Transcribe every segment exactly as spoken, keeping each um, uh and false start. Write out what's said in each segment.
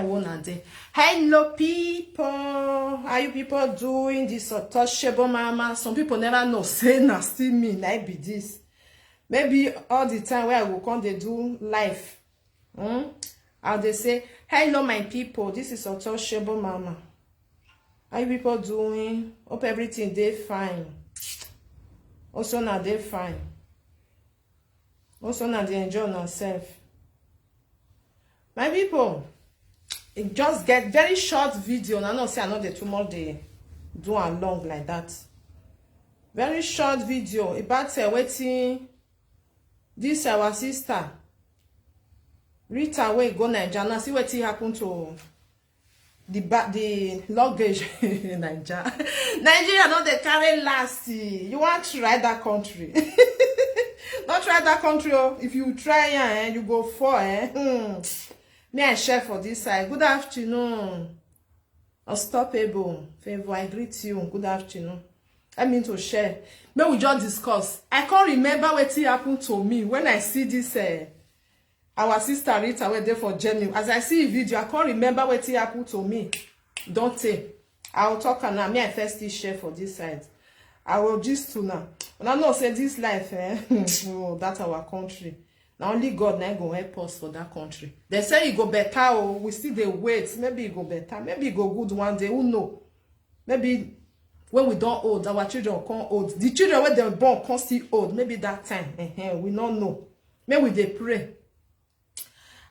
Una dey. Hello, people. How you people doing? This untouchable mama. Some people never know say na still me na be this. Maybe all the time where I go come dey do life. Hmm? I'll dey say, "Hello, my people. This is untouchable mama. How you people doing? Hope everything dey fine. Also na dey fine. Also na dey enjoy una sef." My people, it just get very short video. Na no say I no dey too much dey do am long like that. Very short video about uh, wetin this our sister Rita wey go Naija. Now see wetin happen to the ba the luggage in Naija. Nigeria no dey carry last. You wan try that country? No try that country o. If you try am, eh, you go fall. Eh? Hmm. Me I share for this side. Good afternoon. Unstoppable. Favor, I greet you. Good afternoon. I mean to share. May we just discuss. I can't remember wetin happen to me when I see this uh, our sister Rita wey dey for Germany. As I see the video, I can't remember wetin happen to me. Don't say. I will talk am now. Me I first still share for this side. I will gist to now. Una know say this life, eh? Oh, that our country. Na only God na go help us for that country. They say e go better o. We still dey wait. Maybe e go better. Maybe e go good one day. Who know? Maybe when we don old, our children come old. The children wey dem born come still old. Maybe that time, eh, we no know. May we dey pray.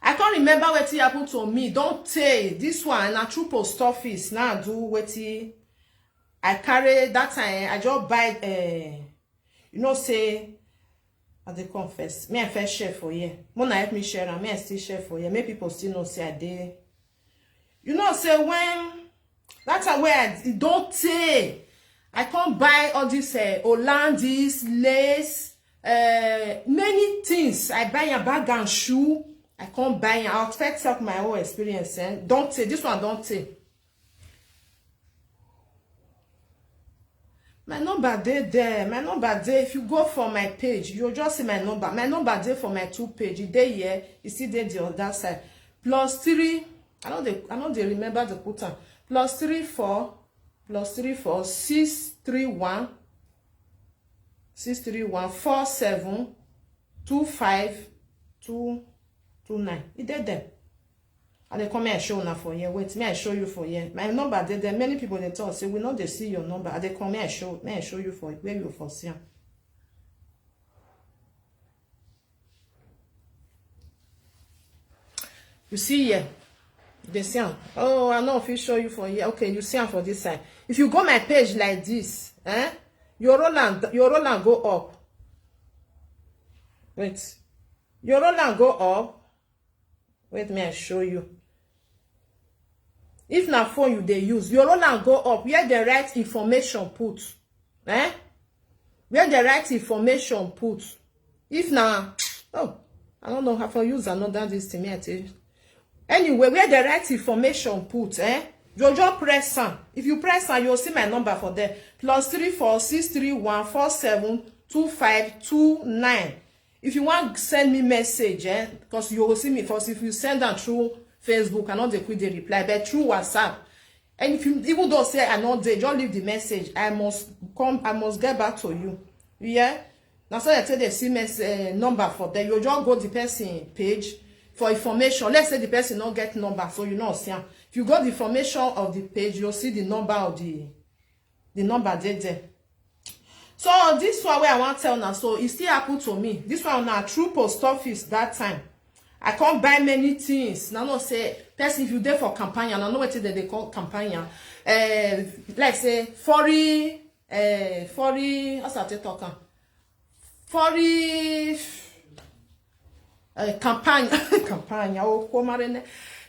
I can't remember wetin happen to me. Don't say this one na true post office. Now do wetin I carry that time. I just buy. Uh, you know say I dey confess. Me I first share for here. Mona help me share am. Me I still share for here. Make people still know say I dey. You know say when that time wey I e don tey, I come buy all this uh, Hollandis, lace, uh, many things. I buy am bag and shoe. I come buy am. I expect help my own experience. Eh? Don't say this one don't say. My number dey there. My number dey. If you go for my page, you just see my number. My number dey for my two page. E dey here. E still dey the other side. Plus three. I no dey. I no dey remember the put am. Plus three four. Plus three four six three one six three one four seven two five two two nine. E dey there. I dey come here show una for here. Wait, me I show you for here. My number dey there. Many people dey talk say we no dey see your number. I dey come here show. Me I show you for where you for see am. You see here. They see am. Oh, I no fit show you for here. Okay, you see am for this side. If you go my page like this, eh? Your roll and your roll and go up. Wait. Your roll and go up. Wait, me I show you. If na phone you dey use, your roll and go up where the right information put. Eh? Where the right information put. If na oh, I don't know how for use another this thing. Me I tell you. Anyway, where the right information put, eh? You just press am. If you press am, you'll see my number for there. Plus three four six three one four seven two five two nine. If you want send me message, eh? Because you will see me first. If you send am through Facebook, I no dey quick dey reply, but through WhatsApp. And if you even though say I no dey, just leave the message. I must come, I must get back to you. Yeah? Na so I take dey see mess uh, number for there. You just go the person page for information. Let's say the person no get number, so you no see am. If you go the information of the page, you'll see the number of the the number dey there. So this one wey I wan tell una so, e still happen to me. This one na through post office that time. I come buy many things. Na no say person if you dey for companion, I know wetin dem dey call companion. Uh, like say foreign, uh, foreign, as I take talk am, foreign uh, campaign campaign oh,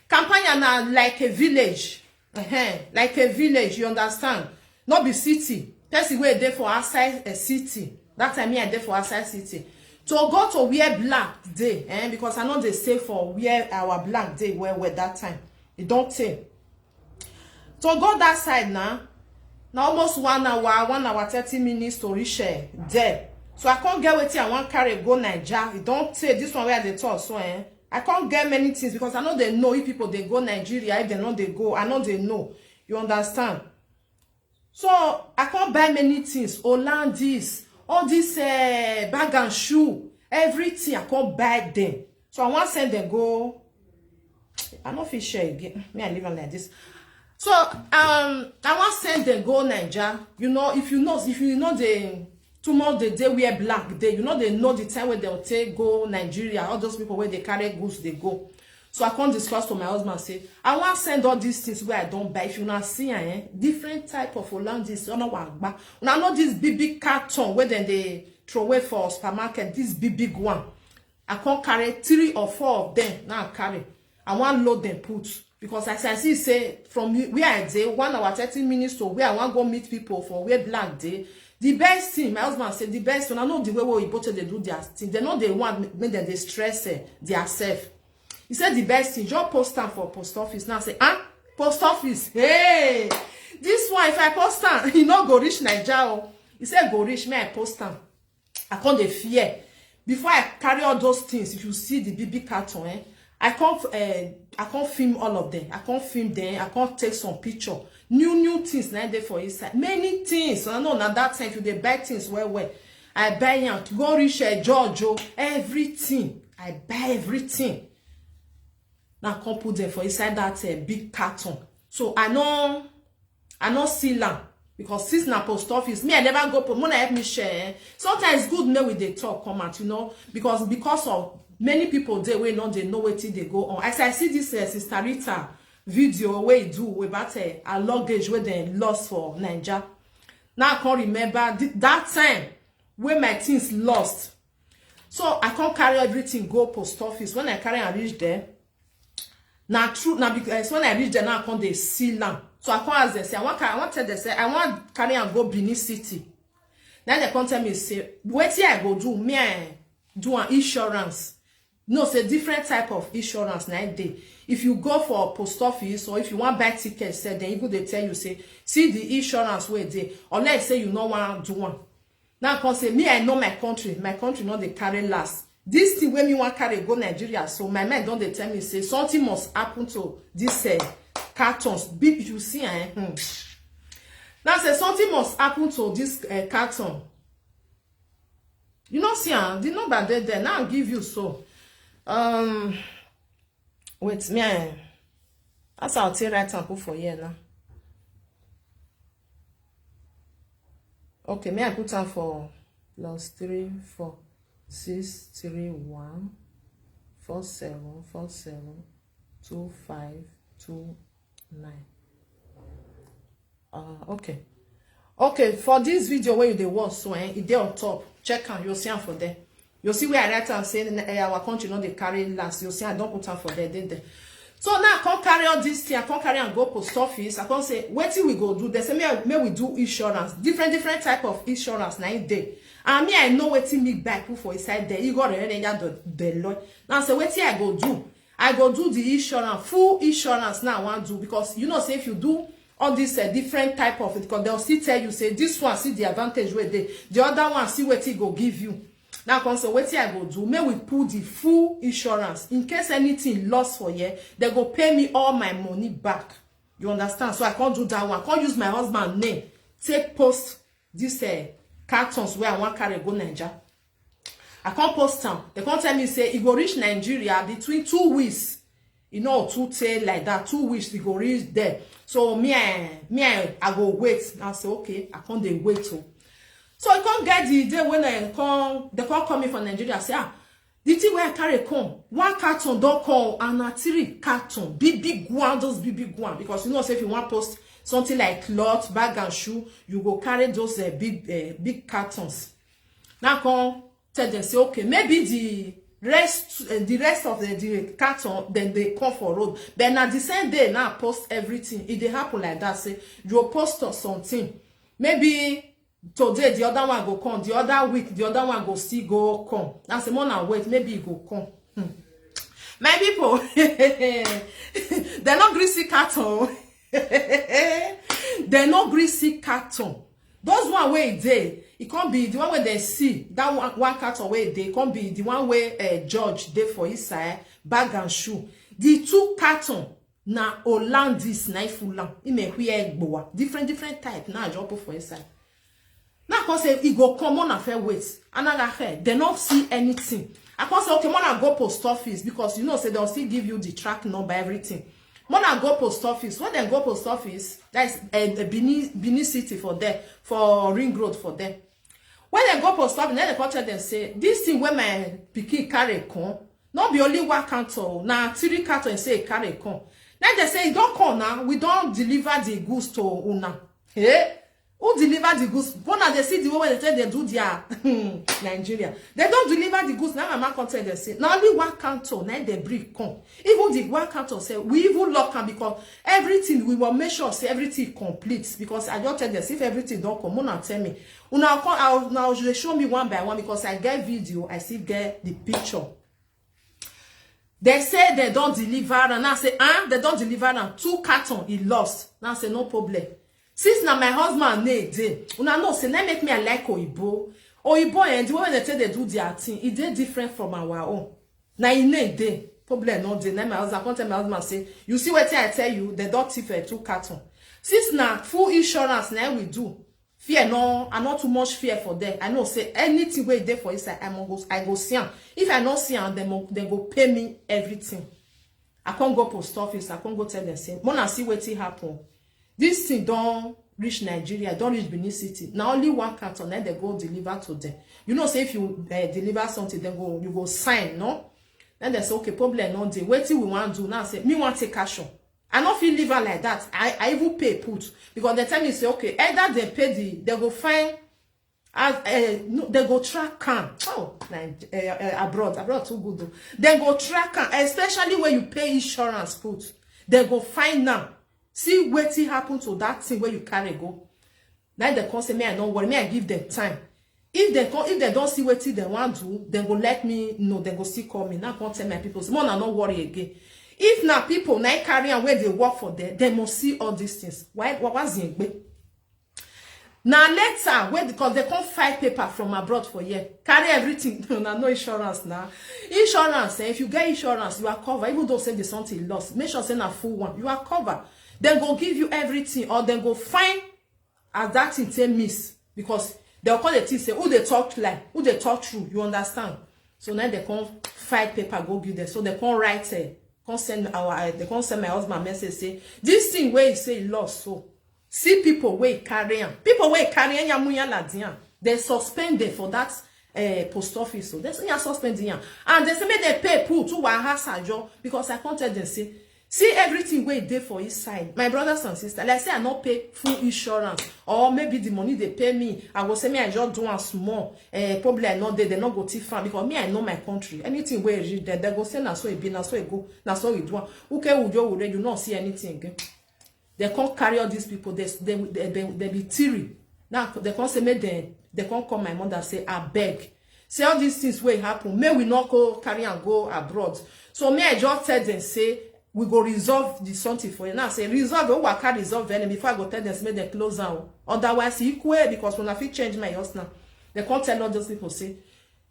campaign na like a village, uh-huh. Like a village, you understand? Not be city. Person wey dey for outside a city. That time me I dey for outside city. To go to where black dey, eh? Because I know they stay for where our black dey well well that time. E don tey. To go that side now, na almost one hour, one hour thirty minutes to reach eh, there. So I can't get wetin I wan carry go Naija. E don tey this one wey I dey talk so eh. I can't get many things because I know they know if people they go Nigeria, if they know they go, I know they know. You understand? So I can't buy many things. Hollandis, all this uh, bag and shoe, everything I can't buy them. So I want send them go. I no fit share again. Me, I live am like this. So um, I want send them go Niger. You know, if you know, if you know the too much the day wear black day, you know they know the time where they'll take go Nigeria. All those people where they carry goods, they go. So I can't discuss to my husband say I want send all these things where I don't buy. If you not see, eh, different type of Hollandis, you know what? But I know this big big carton where then they throw away for supermarket. This big big one. I can't carry three or four of them. Now I carry. I want load them put because as I see say from where I dey one hour thirty minutes to where I want go meet people for where black day. The best thing, my husband said the best thing. I know the way we both they do their thing. They know they want make them they stress eh, their self. He said the best thing, just post am for post office. Now I say, ah, post office, hey, this one if I post am, e no go reach Naija o. He said go reach me, I post am. I come dey fear. Before I carry all those things, if you see the big big carton, eh, I come uh, I come film all of them. I come film them. I come take some picture. New new things na dey for inside. Many things. I know na that time if you dey buy things well well. I buy am go reach uh, George o. Everything. I buy everything. Now I come put them for inside that uh, big carton. So I know I no seal am because since na post office, me I never go post. Mona help me share. Eh? Sometimes good make we dey talk come out, you know, because because of many people dey wey no dey know wetin dey go on. As I see this uh, sister Rita video wey e do about uh, her luggage wey dem lost for Naija. Now I come remember th that time wey my things lost. So I come carry everything go post office. When I carry am reach there, na true na because when I reach there now I come dey seal am. So I come ask them say I wan carry I wan tell them say I wan carry am go Benin City. Now they come tell me say wetin I go do me I do an insurance. No say different type of insurance na dey. If you go for post office or if you wan buy ticket sef then even dey tell you say see the insurance wey dey unless say you no wan do am. Now I come say me I know my country, my country no dey carry last. This thing wey me wan carry go Nigeria so my mind don dey tell me say something must happen to this uh, cartons. Big you see eh? Hmm. Now say something must happen to this uh, carton. You know see am, the number dey there now give you so. Um, wait me I as I take write am put for here now. Okay, me I put am for plus three four six three one four seven four seven two five two nine. Uh, okay. Okay, for this video where you dey watch so eh, e dey on top. Check am, you'll see am for there. You see where I write am say eh, our country no dey carry last. You see I don put am for there, dey there. So now I come carry all this thing, I come carry and go post office. I come say, wetin we go do? They say, may, may we do insurance, different different type of insurance na im dey. And me, I know wetin me buy put for inside there. You go rere ya the the law. Now say wetin I go do? I go do the insurance, full insurance now I wan do because you know say if you do all this uh, different type of it, because they'll still tell you say this one see the advantage wey dey, the other one see wetin e go give you. Now come say wetin I go do, make we put the full insurance in case anything lost for here, they go pay me all my money back. You understand? So I can't do that one. I can't use my husband name take post this uh, cartons where I want carry go Niger. I can't post am. They can't tell me say e go reach Nigeria between two weeks. You know, two tey like that, two weeks e go reach there. So me I me I, I go wait. I say okay, I can't dey wait o. So I can't get the day when I come, they can't call me from Nigeria. Say ah, the thing where I carry come, one carton don come and na three carton, big big one, just big big one. Because you know say if you want post something like cloth, bag and shoe, you go carry those uh, big uh, big cartons. Now come tell them say okay, maybe the rest uh, the rest of the, the carton then they come for road. But na the same day now post everything. It dey happen like that. Say you go post something, maybe today the other one go come, the other week the other one go still go come. That's the more I wait, maybe e go come. Hmm. My people, they no gree see carton. They no gree see carton. Those one wey e dey, e come be the one wey they see that one, one carton wey e dey, e come be the one wey uh, judge dey for inside. bag and shoe. The two carton na Hollandis na e full am. E make we egbowa. Different, different type. Now I just put for inside. Now I come say e go come, una fair wait. Another hair, they not see anything. I come say, okay, mona go post office because you know say they'll still give you the track number, everything. Mona go post office. When they go post office, that's a, a Benin, Benin City for there, for Ring Road for there. When they go post office, then they come tell them say, this thing where my pikin carry come, not be only one carton, na three carton say e carry come. Then they say, e don come now, we don deliver the goods to una. Hey, who deliver the goods? Bona they see the way they take they do their Nigeria. They don't deliver the goods. Now my man come tell them say, na only one carton na they bring come. Even the one carton say we even lock am because everything we will make sure say everything complete because I just tell them say if everything don't come, una tell me. Una come out now, they show me one by one because I get video, I still get the picture. They say they don't deliver, and I say, ah, they don't deliver am. Two carton, he lost. Now I say, no problem. Since na my husband name dey, una know say na make me I like oyibo. Oyibo and the way they take they do their thing, e dey different from our own. Na e name dey, problem no dey. Na my husband come tell my husband say, you see wetin I tell you, they don thief a two carton. Since na full insurance na we do, fear no, I not too much fear for them. I know say anything wey dey for inside, I go, I go see am. If I no see am, dem go, dem go pay me everything. I can't go post office. I can't go tell them say, mona see wetin happen. This thing don't reach Nigeria, don't reach Benin City. Now only one carton, then they go deliver to them. You know, say if you uh, deliver something, then go you go sign, no? Then they say, okay, problem no dey. Wetin we want do now? Say me want take action. I no fit leave her like that. I, I even pay put because they tell me say okay, either they pay the, they go find as uh, no, they go track am. Oh, Nigeria, uh, uh, abroad, abroad too good though. They go track am, especially when you pay insurance put. They go find now. See wetin happen to that thing where you carry go. Now they come say me I no worry, me I give them time. If they come, if they don't see wetin they want do, they go let me know. They go still call me. Now come tell my people, say, mona no worry again. If na people na carry am where they work for them, they must see all these things. Why? What was in? Now later, where because they come file paper from abroad for here, carry everything. Na no insurance now. Insurance, eh, if you get insurance, you are covered. Even though say the something lost, make sure say na full one, you are covered. Then go give you everything, or then go find as that thing take miss because they'll call the thing say who they talk like who they talk true. You understand? So now they come file paper go give them. So they come write, uh, come send our, uh, they come send my husband message say this thing where he say he lost. So see people wey carry am, people wey carry am yamuya ladian, they suspend them for that uh, post office. So they say yeah, suspend am, and they say make they pay pool to wahasa jo because I can't tell them say see everything wey dey for inside. My brothers and sisters, like say I no pay full insurance, or maybe the money they pay me, I go say me I just do am small. Uh, probably I no dey, they no go thief am because me I know my country. Anything wey reach there, they go say na so e be, na so e go, na so e do am. Uke ujo ure, you no see anything again. They can't carry all these people. They they they, they, they be teary. Now they can't say make them. They can't call my mother say I beg. Say all these things wey happen, may we not go carry and go abroad. So me I just tell them say we go resolve the something for you. Now say resolve, oh, I can't resolve any before I go tell them say make them close down. Otherwise, equal because when I fit change my house now, they can't tell all those people say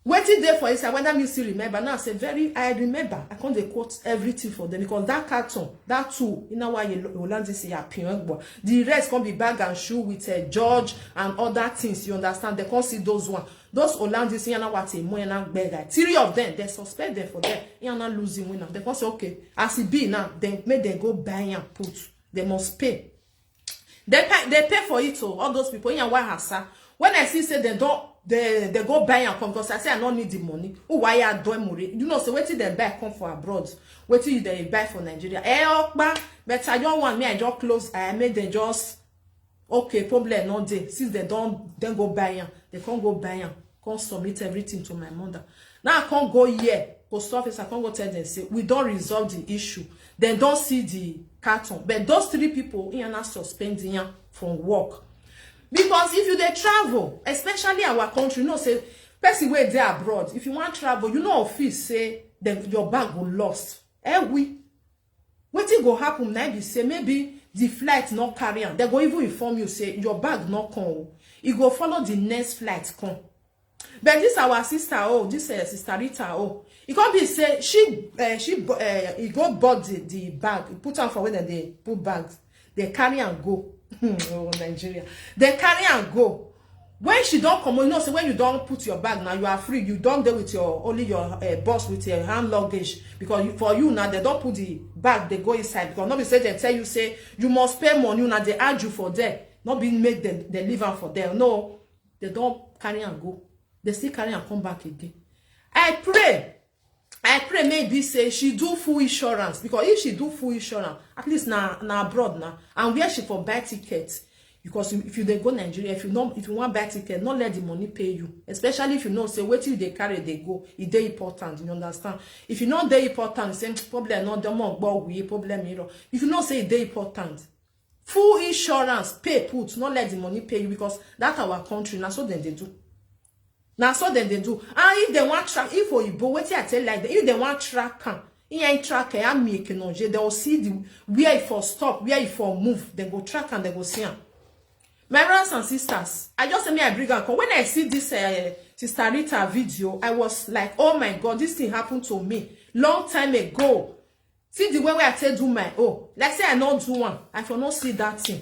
wetin dey for inside, whether me still remember. Now say very I remember, I can't dey quote everything for them because that carton, that two, you know why you land this year, the rest can be bag and shoe with a judge and other things. You understand? They can't see those one. Those Olandis, you know what a moyana beggar. Three of them, they suspend them for them. You know losing winner. They can't say okay, as it be now, then make they go buy and put. They must pay. They pay, they pay for it. Oh, all those people in Wahasa. When I see say they don't, they they go buy and come because I say I don't need the money. Oh, why I don't money? You know, so wait till they buy come for abroad. Wait till they buy for Nigeria. Eh, okpa, but I don't want me. I just close. I made them just okay. Problem not there. Since they don't, then go buy am. They can't go buy am. Can't submit everything to my mother. Now I can't go here. Post office. I can't go tell them say we don't resolve the issue. They don't see the carton. But those three people, you are not suspending from work. Because if you dey travel, especially our country, you know say person wey dey abroad, if you wan travel, you know office say dem your bag go lost. Eh we, wetin go happen na be say maybe the flight no carry am. Dem go even inform you say your bag no come o. E go follow the next flight come. But this our sister, oh, this uh, sister Rita, oh, e come be say she uh, she uh, e go bought the, the bag, e put am for where dem dey put bags, dem carry am go. Oh, Nigeria, dem carry am go. When she don comot, you know say when you don put your bag now, you are free. You don dey with your, only your uh, boss with your hand luggage, because you, for you now, dem don put the bag dey go inside, because no be say dem tell you say you must pay money, una dey argue for there, no be make dem dem leave am for there. No, dem don carry am go, dem still carry am come back again. I pray, I pray maybe say she do full insurance, because if she do full insurance, at least na na abroad na, and where she for buy ticket. Because if you dey go Nigeria, if you no, if you wan buy ticket, no let the money pay you, especially if you know say wetin you dey carry dey go, e dey important, you understand? If you no dey important, say problem no dey, mo gbọ́ wí problem irọ́. If you know say e dey important, full insurance pay put, no let the money pay you, because that our country, na so dem dey do. Na so dem dey do. And if dem wan track, if oyibo, wetin I tell like dem, if dem wan track am, ihe track am, make no je, dem go see the where e for stop, where e for move, dem go track am, dem go see am. My brothers and sisters, I just say me I bring am come. When I see this uh, Sister Rita video, I was like, oh my God, this thing happened to me long time ago. See the way wey I take do my own. Like say I no do one, I for no see that thing.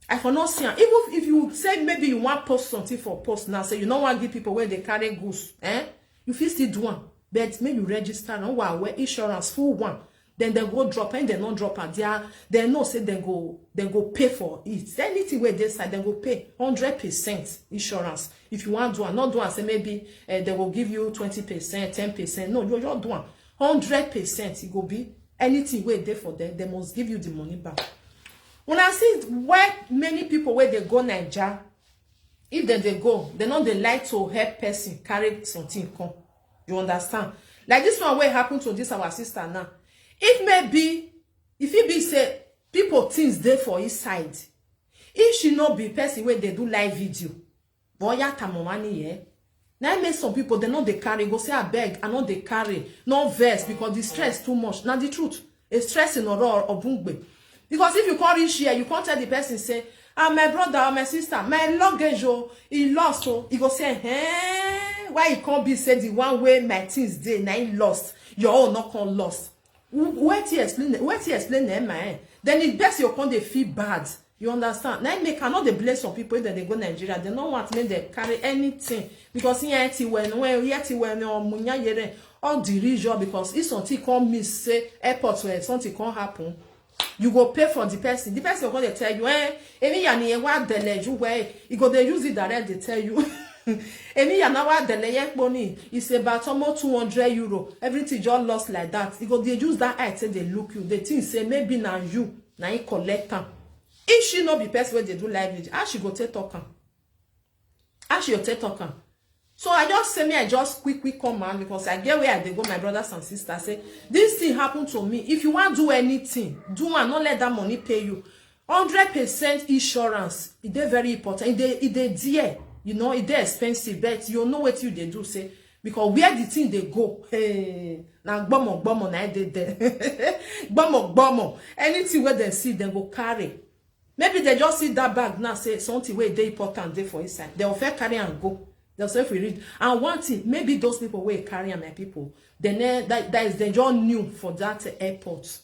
I for no see am. Even if you say maybe you wan post something for post now, say you no wan give people wey dey carry goods, eh? You fit still do am, but make you register am well well, insurance full one. Then dem go drop, and dem no drop am. They are, dem know say dem go, dem go pay for it. Anything wey dey inside, dem go pay hundred percent insurance. If you wan do am, no do am say maybe uh, dem go give you twenty percent, ten percent. No, you just do am hundred percent. E go be anything wey dey for them, they must give you the money back. Una see why many people wey dey go Naija, if dem dey go, dem no dey like to help person carry something come. You understand? Like this one wey happen to this our sister now. If maybe, if e be say people things dey for inside, if she no be person wey dey do live video, boya tamomani, eh? Na im make some people dem no dey carry, go say, "Abeg, I no dey carry, no vex, because the stress too much." Na the truth. A stress in oro obungbe. Because if you come reach here, you come tell the person say, "Ah, my brother or my sister, my luggage, oh, e lost, oh." E go say, "Eh, why e come be say the one wey my things dey, na im lost, your own no come lost?" Who- Wetin explain, wetin explain na my, eh? Then the person go come dey feel bad. You understand? Na im make I no dey blame some people if dem dey go Nigeria. Dem no want make dem carry anything, because here ti well, when here ti well, no munya yere, all the region, because if something come miss, say airport where something come happen, you go pay for the person. The person go come dey tell you, eh, any yani ewa dele you where, e go dey use it direct dey tell you. Any yana wa dele ye poni, it's about almost two hundred euro. Everything just lost like that. E go dey use that eye take dey look you. Dey think say maybe na you, na im collect am. If she no be person wey dey do live video, how she go take talk am? How she go take talk am? So I just say me, I just quick quick come out, because I get where I dey go, my brothers and sisters. Say this thing happen to me. If you wan do anything, do am, no let that money pay you. Hundred percent insurance, e dey very important. E dey, e dey dear, you know, e dey expensive, but you know wetin you dey do, say, because where the thing dey go, hey, na gbomo gbomo na e dey there. Gbomo gbomo. Anything wey dem see, dem go carry. Maybe dem just see that bag now, say something wey dey important dey for inside. Dem go first carry am go. Dem say if we read. And one thing, maybe those people wey carry am, my people, dem ne-, that, that is, dem just new for that airport.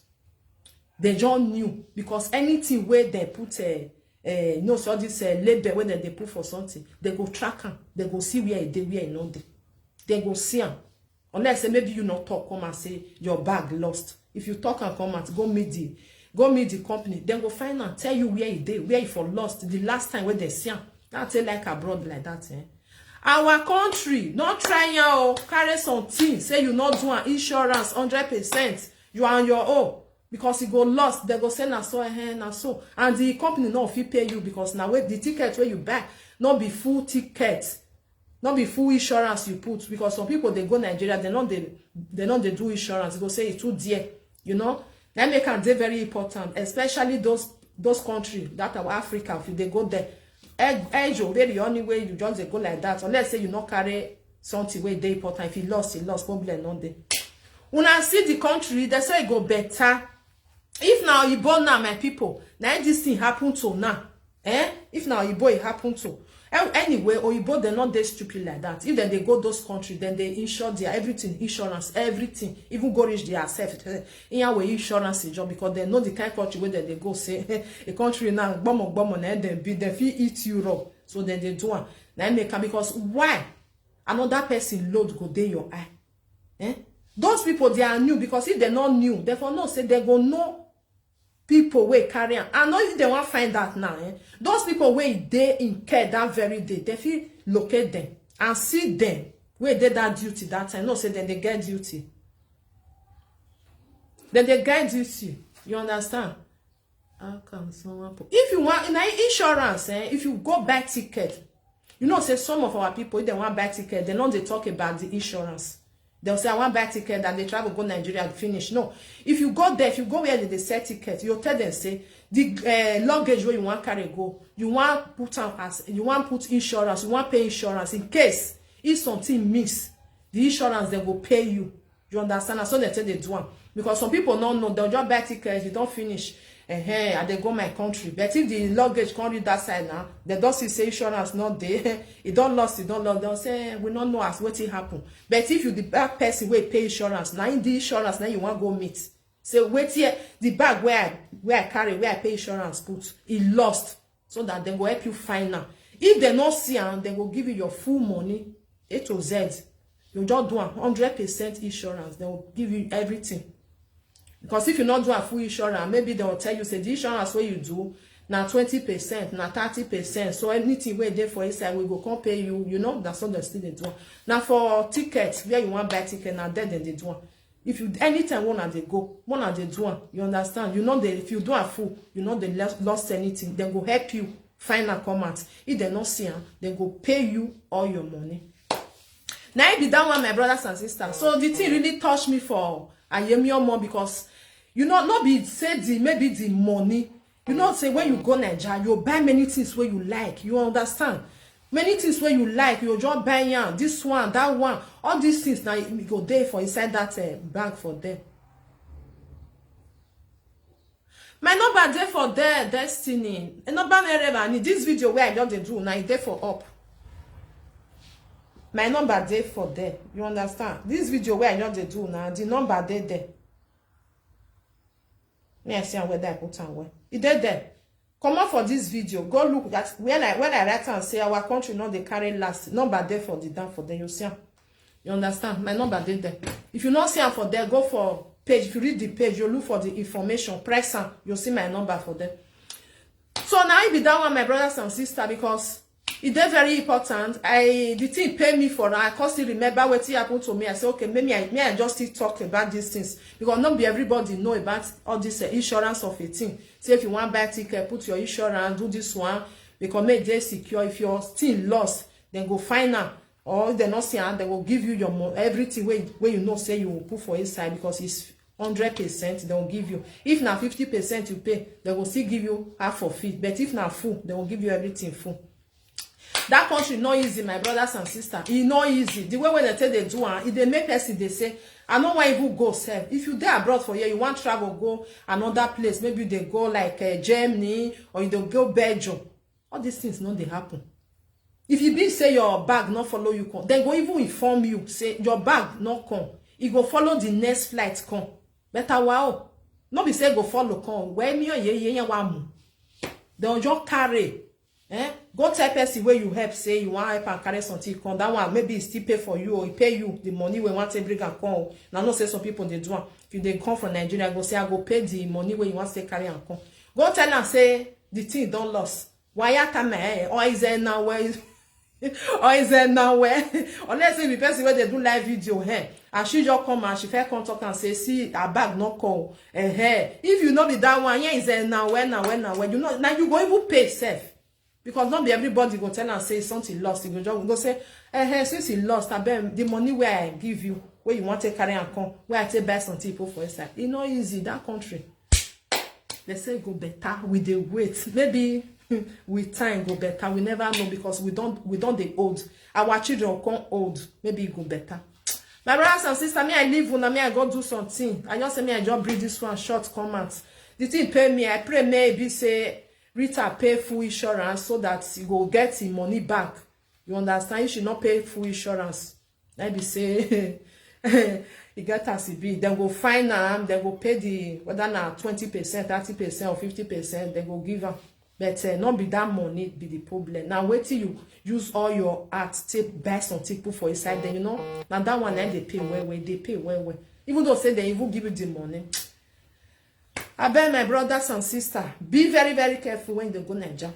Dem just new, because anything wey dem put, eh, eh, you know, so this eh, label wey dem dey put for something, dem go track am. Dem go see where e dey, where e no dey. Dem go see am. Unless say maybe you no talk come and say your bag lost. If you talk and come out, go meet the, go meet the company. Dem go find am, tell you where e dey, where e for lost the last time wey dem see am. That take like abroad like that, eh? Our country, no try am o. Carry something, say you no do am, insurance hundred percent, you are on your own. Because e go lost, dem go say na so, eh, na so. And the company no fit pay you, because na wey the ticket wey you buy no be full ticket, no be full insurance you put. Because some people dey go Nigeria, dem no dey, dem no dey do insurance. Go say e too dear, you know. Na make am dey very important, especially those, those country, that our Africa. If you dey go there, eh, eh, you very only way you just dey go like that, unless say you no carry something wey dey important. If e lost, e lost, problem no dey. Una see the country, dem say e go better. If na oyibo now, my people, na im this thing happen to now, eh? If na oyibo e happen to, Anyway, oyibo, dem no dey stupid like that. If dem dey go those countries, dem dey insure their everything, insurance, everything, even go reach their self. Iyan wey insurance is just because dem know the kind country wey dem dey go, say a country now, gbomo gbomo, na dem be, dem fit eat you raw. So dem dey do am. Na im make am, because why? Another person load go dey your eye. Eh? Those people, they are new, because if dem no new, dem for know say dem go know people wey carry am. And not if dem wan find out now, eh? Those people wey dey in care that very day, dem fit locate dem and see dem wey dey that duty that time. Know say dem dey get duty. Dem dey get duty. You understand? How can someone put, if you want, na insurance, eh? If you go buy ticket, you know say some of our people, if dem wan buy ticket, dem no dey talk about the insurance. Dem say, "I wan buy ticket and dey travel go Nigeria finish." No. If you go there, if you go where dem dey sell ticket, you tell dem say the, eh, luggage wey you wan carry go, you wan put am as, you wan put insurance, you wan pay insurance in case if something miss, the insurance dem go pay you. You understand? Na so dem take dey do am. Because some people no know, dem just buy ticket, you don finish. Ehen, I dey go my country. But if the luggage come reach that side now, dem don see say insurance no dey. E don lost, e don lost. Dem say, "Eh, we no know as wetin happen." But if you, the bad person wey pay insurance, na im the insurance na you wan go meet. Say, "Wetin, eh, the bag wey I, wey I carry, wey I pay insurance put, e lost." So that dem go help you find am. If dem no see am, dem go give you your full money, A to Z. You just do am hundred percent insurance, dem go give you everything. Because if you no do am full insurance, maybe dem go tell you say the insurance wey you do na twenty percent, na thirty percent. So anything wey dey for inside, we go come pay you. You know, that's what dem still dey do am. Na for ticket, where you wan buy ticket, na there dem dey do am. If you, anytime wey una dey go, wey una dey do am, you understand? You no dey, if you do am full, you no dey lost anything. Dem go help you find am come out. If dem no see am, dem go pay you all your money. Na it be that one, my brothers and sisters. So the thing really touch me for Ayemi Omo, because, you know, no be say the, maybe the money. You know say when you go Naija, you buy many things wey you like. You understand? Many things wey you like, you just buy am. This one, that one, all these things na e go dey for inside that, eh, bag for there. My number dey for there, Destiny. E number me ever, and this video wey I just dey do, na e dey for up. My number dey for there. You understand? This video wey I just dey do now, the number dey there. Me, I see am whether I put am well. E dey there. Comot for this video. Go look that when I, when I write am say our country no dey carry last. Number dey for the down for there. You see am. You understand? My number dey there. If you no see am for there, go for page. If you read the page, you look for the information. Press am. You see my number for there. So na it be that one, my brothers and sisters, because e dey very important. I, the thing pay me for am. I come still remember wetin happen to me. I say, "Okay, maybe I, may I just still talk about these things," because no be everybody know about all this, eh, insurance of a thing. Say if you wan buy ticket, put your insurance, do this one, because make e dey secure. If your thing lost, dem go find am, or if dem no see am, dem go give you your mo-, everything wey, wey you know say you go put for inside, because it's hundred percent dem go give you. If na fifty percent you pay, dem go still give you half of it. But if na full, dem go give you everything full. That country no easy, my brothers and sisters. E no easy. The way wey dem take dey do am, e dey make person dey say, "I no wan even go sef." If you dey abroad for here, you wan travel go another place, maybe you dey go like, eh, Germany, or you dey go Belgium. All these things no dey happen. If e be say your bag no follow you come, dem go even inform you say your bag no come. E go follow the next flight come. Better wow. No be say e go follow come. Where me ye ye ye wa mu. Dem go just carry. Eh? Go tell person wey you help say you wan help am carry something come. That one maybe e still pay for you, or e pay you the money wey you wan take bring am come. Na know say some people dey do am. If you dey come from Nigeria, go say, "I go pay the money wey you wan take carry am come." Go tell am say the thing don lost. Waya kama, eh? Or is there now where? Or is there now where? Unless if the person wey dey do live video, eh, and she just come and she first come talk and say, "See, her bag no come." Eh, eh. If you no be that one, here is there now where, now where, now where. You know, now you go even pay sef. Because no be everybody go tell am say something lost. You go just go say, "Eh, eh, since e lost, abeg, the money wey I give you, wey you wan take carry am come, wey I take buy something put for inside." E no easy, that country. Dem say e go better. We dey wait. Maybe with time go better. We never know, because we don, we don dey old. Our children come old. Maybe e go better. My brothers and sisters, me, I leave una, me, I go do something. I just say me, I just bring this one short come out. The thing pay me. I pray maybe say Rita pay full insurance so that he go get him money back. You understand? If she not pay full insurance, let me say, he get as he be. Then go find am, then go pay the, whether na twenty percent, thirty percent or fifty percent, then go give am. But uh, not be that money be the problem. Now wait till you use all your heart, take buy something, put for inside. Then you know, now that one, then they pay well, well, they pay well, well. Even though say they even give you the money. I beg my brothers and sisters, be very, very careful when they go Nigeria.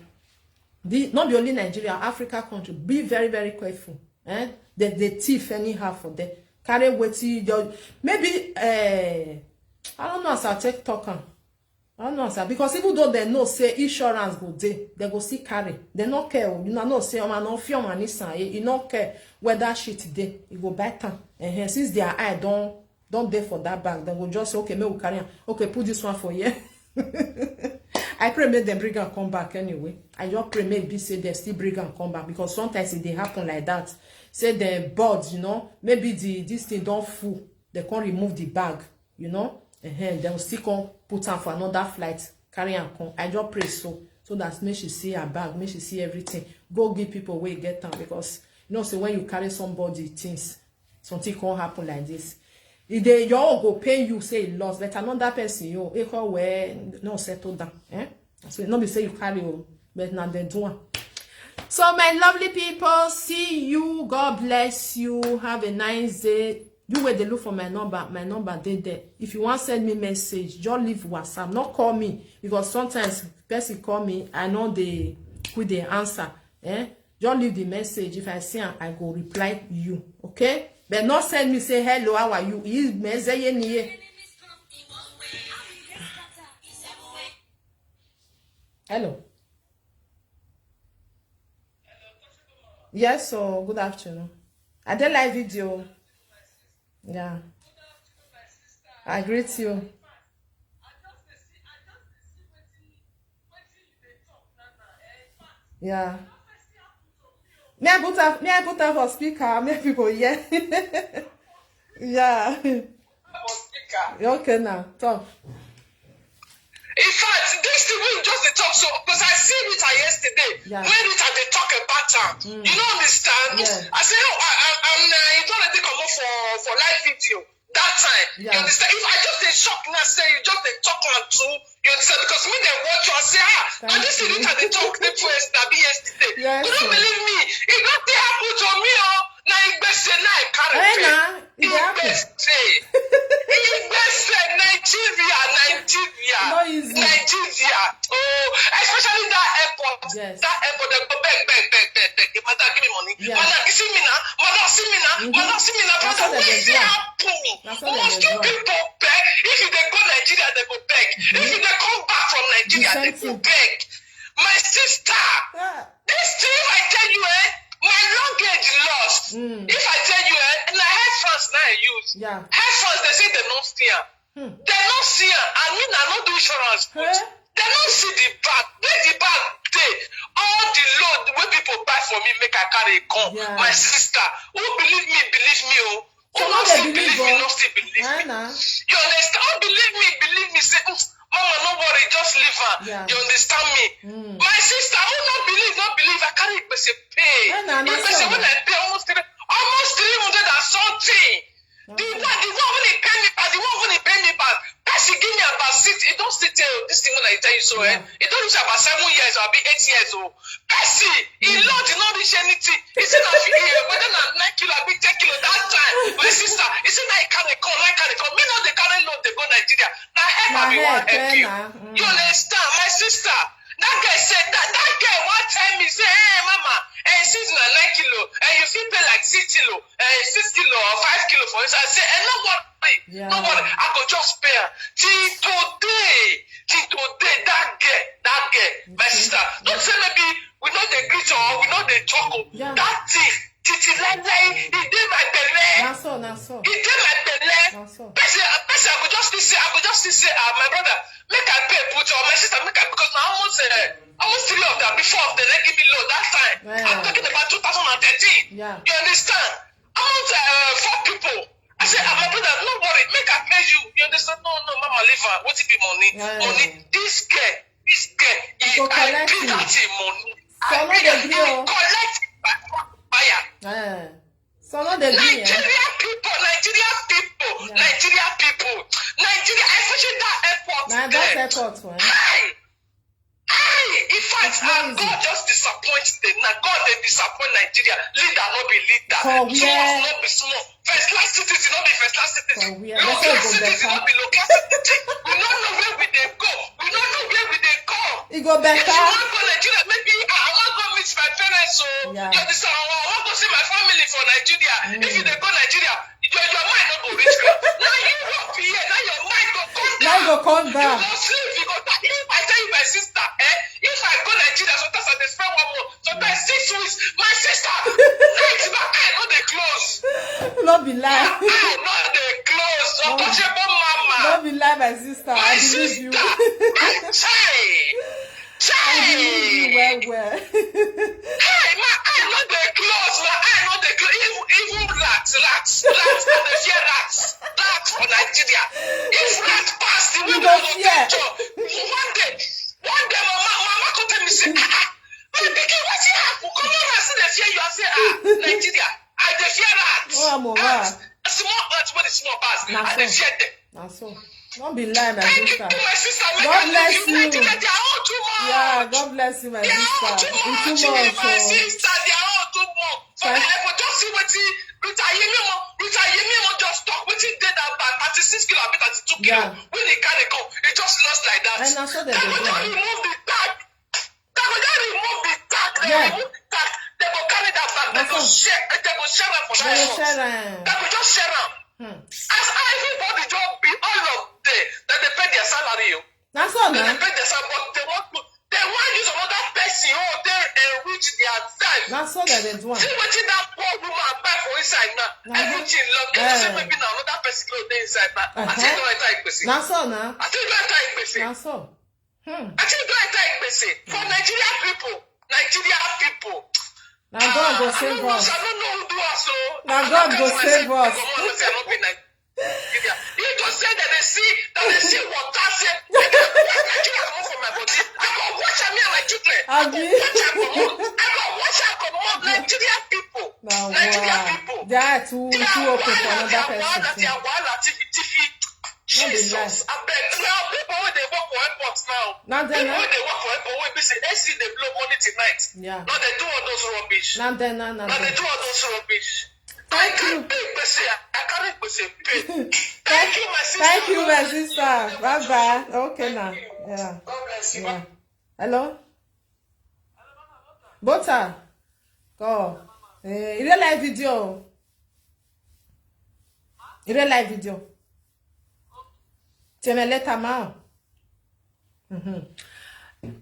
The, not be only Nigeria, Africa country, be very, very careful. Eh? They, they thief anyhow for them. Carry wetin you just, maybe, eh, I don't know as I take talk am. I don't know as I, because even though they know say insurance go dey, they go still carry. They no care o. You know, no say, "Oh, man, no fear, man, it's an, you no care whether shit dey, you go buy time." Eh, since their eye don't, don't dey for that bag, they go just say, "Okay, make we carry am. Okay, put this one for here." I pray make them bring am come back anyway. I just pray make be say they still bring am come back, because sometimes it dey happen like that. Say the board, you know, maybe the, this thing don't full. They can't remove the bag, you know. Uh-huh. They will still come put am for another flight, carry am come. I just pray so, so that make she see her bag, make she see everything. Go give people wey get am, because you know, say when you carry somebody things, something can happen like this. If they, your own go pay you, say e loss, but another person, you, e call where no settle down. Eh? So no be say you carry o, but now they do am. So my lovely people, see you. God bless you. Have a nice day. You where they look for my number. My number dey there. If you want send me message, just leave WhatsApp. Not call me, because sometimes person call me, I know they, who they answer. Eh? Just leave the message. If I see am, I go reply you. Okay? But not send me say, "Hello, how are you?" Is mezeye niye. Hello. Yes, so good afternoon. I dey live video. Yeah. I greet you. Yeah. Me, I put her, me, I put her for speaker. Make people hear. Yeah. Okay now. Talk. In fact, this thing we just dey talk so, because I see Rita yesterday. Yeah. When Rita dey talk about am, you no understand. Yeah. I say, "Oh, I, I, I'm, uh, you don already comot for, for live video that time." Yeah. You understand? If I just dey shock now, say you just dey talk am too. You understand? Because me dey watch you, I say, "Ah, and this thing Rita dey talk, the first na be yesterday." Yes, you don't believe me. It don dey happen to me, oh. Na igbese na I carry. Eh, pay. Na, it dey happen. Igbese. Igbese, Nigeria, Nigeria. No easy. Nigeria. Oh, especially that airport. Yes. That airport, they go beg, beg, beg, beg, beg. "Madam, give me money. Yeah. Madam, you see me now? Madam, see me now? Mm-hmm. Madam, see me now?" Brother, wetin happen? Most people beg. If you dey go Nigeria, they go beg. If you dey come back from Nigeria, they go beg. My sister, this thing I tell you, eh? My luggage lost. If I tell you, eh? Na Air France na I use. Yeah. Air France, they say they no see am. They no see am. And me, I no do insurance. Huh? They no see the bag. Where the bag dey? All the load wey people buy for me, make I carry come. Yeah. My sister, who believe me, believe me, oh. Who no still believe me, no still believe me. You understand? Who believe me, believe me. Say, "Mm, mama, no worry, just leave her." Yeah. You understand me? My sister, who no believe, no believe. I carry igbese pay. Igbese wey I pay almost three, almost three hundred and something. The one, the one wey dey pay me back, the one wey dey pay me back, person give me about six, e don six years, this thing wey I tell you so, eh? E don reach about seven years or abi eight years o. Person, e load, e no reach anything. E say na fi-, eh, whether na nine kilo abi ten kilo that time, my sister, e say na e carry come, na e carry come. Me no dey carry load dey go Nigeria. Na help I be wan help you. You understand, my sister? That girl say, that, that girl wan tell me say, "Hey, mama, eh, since na nine kilo, eh, you fit pay like six kilo, eh, six kilo or five kilo for inside." I say, "Eh, no worry, no worry, I go just pay am." Till today, till today, that girl, that girl, my sister, don't say maybe we no dey greet or we no dey talk o. Yeah. That thing, titi lai lai, e dey my belle. Na so, na so. E dey my belle. Na so. Person, person, I go just still say, I go just still say, "Ah, my brother, make I pay put, or my sister, make I," because na almost, eh, almost three of them, before of them, they give me load that time. Yeah. I'm talking about two thousand and thirteen. Yeah. You understand? Almost, uh, four people. I say, "Ah, my brother, no worry, make I pay you." You understand? "No, no, mama, leave her. What if be money?" Yeah. Money. This girl, this girl, e Go I collect pay it. That thing money. So no I dey gree o. Collect it by fire. Eh. So no dey gree, eh? Nigeria people, Nigeria people, Yeah. Nigeria people, Nigeria, especially that airport Na there. That airport one. Hey! Hey! In fact, It's and crazy. God just disappoint them. Now God dey disappoint Nigeria. Leader no be leader. For Too where? much no be small. First class citizen no be first class citizen. For where? They say Low e class go citizen better. No be low class citizen. We no know where we dey go. We no know where we dey go. E go If you better. Wan go Nigeria, maybe ah, I wan go meet my parents o. Yeah. You understand? I wan go see my family for Nigeria. If you dey go Nigeria, your, your mind no go reach me. Na Europe here, na your mind go come Now you go down. come You back. go sleep, you go die. If I tell you, my sister, eh? If I go Nigeria, sometimes I dey spend one month, sometimes six weeks. My sister, night, my eye no dey close. No be lie. Eye no dey close. Untouchable mama. No be lie, my sister. My I believe you. Sister, I try. I believe you Chai! well, well. Hey, my eye no dey close, my eye no dey close. Even, even rats, rats, rats, I dey fear rats. Rats for Nigeria. If rat pass the way You we go go fear. take chop, one day, one day, mama, mama come tell me say, ah, ah, my pikin, wetin happen? Come on, I still dey fear you. I say, ah, Nigeria, I dey fear rats. Oh, I'm a Ants, rat. Small ants, but the small pass, Na I dey so. Fear them. Na so. No be lie, my Thank you, sister. My sister. Make God I bless leave you. Nigeria, they are all too much. Yeah, God bless you, my They are sister. all too It's much. too much. My Oh. Sister, they are all too much. For Thank- me, I go just see wetin Rita Yemimo, Rita Yemimo just talk. Wetin dey that bag? Thirty-six kilo, abi thirty-two kilo. Yeah. When he carry come, he just lost like that. And na so they They dey go do just am. Remove the bag. They go just remove the bag. They Yeah. remove the bag. They go carry that bag. They Na go so. Share. They go share am for They that go shop. Share am. They go just share am. Hmm. As everybody just be all of them, then they pay their salary. Oh. Na so They na. Pay their salary, but they want to. They want use another person. Oh, they enrich their time. Na so they dey do am. See wetin that poor woman buy for inside now. Na Everything lock. Eh. Say maybe na another person go dey inside now. I Uh-huh. Think you don enter Igbese. Na so na. I think you don enter Igbese. Na so. Hmm. I think you don enter Igbese. For Nigeria people, Nigeria people. Na God go Ah, I save don't know, us. I don't know who do us. So Na I God don't go catch save myself. Us. Come on, say I no be Nigeria. You just say that they see, that they see water. Say, make I wash Nigeria comot for my body. I go wash am, me and my children. I go Abi? Wash am comot. I go wash am comot. Nigeria people. Na Nigeria wow. People. They are too, Their too open for wahala, another their person wahala, too. Their wahala, T V, T V. No be lie. Jesus, I beg. Now people wey dey work for airport now. Na dem People na. Wey dey work for airport wey be say A C dey blow morning till night. Yeah. Now they do all those rubbish. Na dem na, na Now they dem. Do all those rubbish. I Thank carry you. Gbese. I carry Gbese pain. Thank you, my sister. Thank you, my sister. Bye bye. Okay now. Yeah. God bless you. Yeah. Hello? Bota. Oh. Eh, you dey live video. You dey live video. Tell me later, ma. Mm-hmm.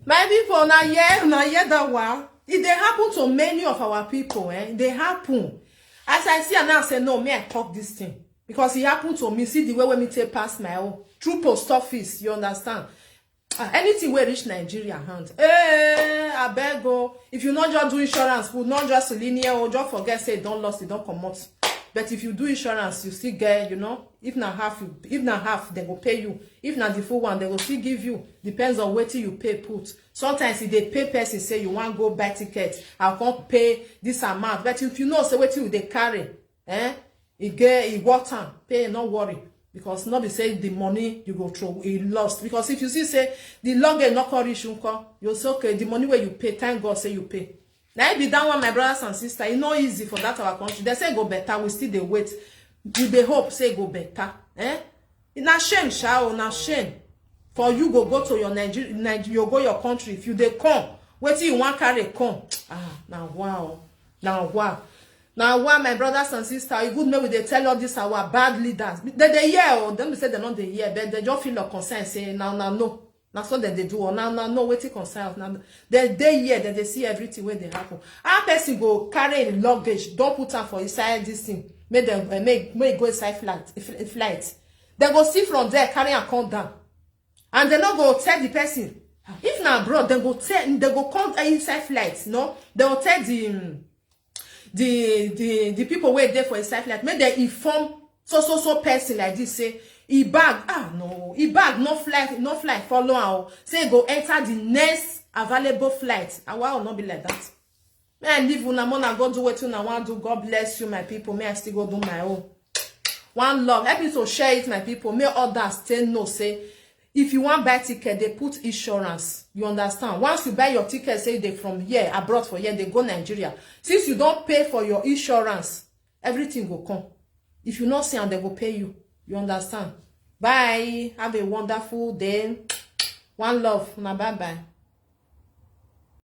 My people, na here, na here that one. It dey happen to many of our people, eh? It dey happen. As I see am now, I say, no, me, I talk this thing. Because it happened to me. See the way when me take pass my own. Through post office, you understand? Ah, anything wey reach Nigeria hand. Eh, abeg o. If you no just do insurance, we no just linear o, just forget say e don lost, e don comot. But if you do insurance, you still get, you know, if na half, you- if na half, they go pay you. If na the full one, they go still give you. Depends on wetin you pay put. Sometimes e dey pay person say you wan go buy ticket, I come pay this amount. But if you know say wetin you dey carry, eh, e get, e worth am, pay, no worry. Because no be say the money you go throw, e lost. Because if you see say the luggage no come reach nko, you say, okay, the money wey you pay, thank God say you pay. Na e be that one, my brothers and sisters. E no easy for that our country. They say e go better, we still dey wait. We dey hope say e go better. Eh? Na shame, sha o, na shame. For you go go to your Nigeria, Nigeria, you go your country. If you dey come, wetin you wan carry come? Ah, na wow, na wow, na wow, my brothers and sisters. E good make we dey tell all these our bad leaders. They dey hear o, dem be say they no dey hear, but they just feel like concern say na, na no. Na so dem dey do o. Na, na no, wetin concern us? Na, they dey here, they dey see everything wey dey happen. How person go carry im luggage, don put am for inside this thing, make dem, eh, make, make e go inside flight, fl-, flight. They go see from there, carry am come down. And they no go tell the person. If na abroad, they go tell, they go come inside flight, no? They go tell the, um, the, the, the people wey dey for inside flight, make dem inform so, so, so person like this, say, e bag, ah, no, e bag no fly, no fly follow am o. Say e go enter the next available flight. Awa will not be like that. May I leave una, una go do wetin una wan do. God bless you, my people. May I still go do my own. One love. Help me to share it, my people. May others still know say if you wan buy ticket, they put insurance. You understand? Once you buy your ticket, say they from here, abroad for here, they go Nigeria. Since you don't pay for your insurance, everything go come. If you not see am, they go pay you. You understand? Bye. Have a wonderful day. One love. Una bye bye.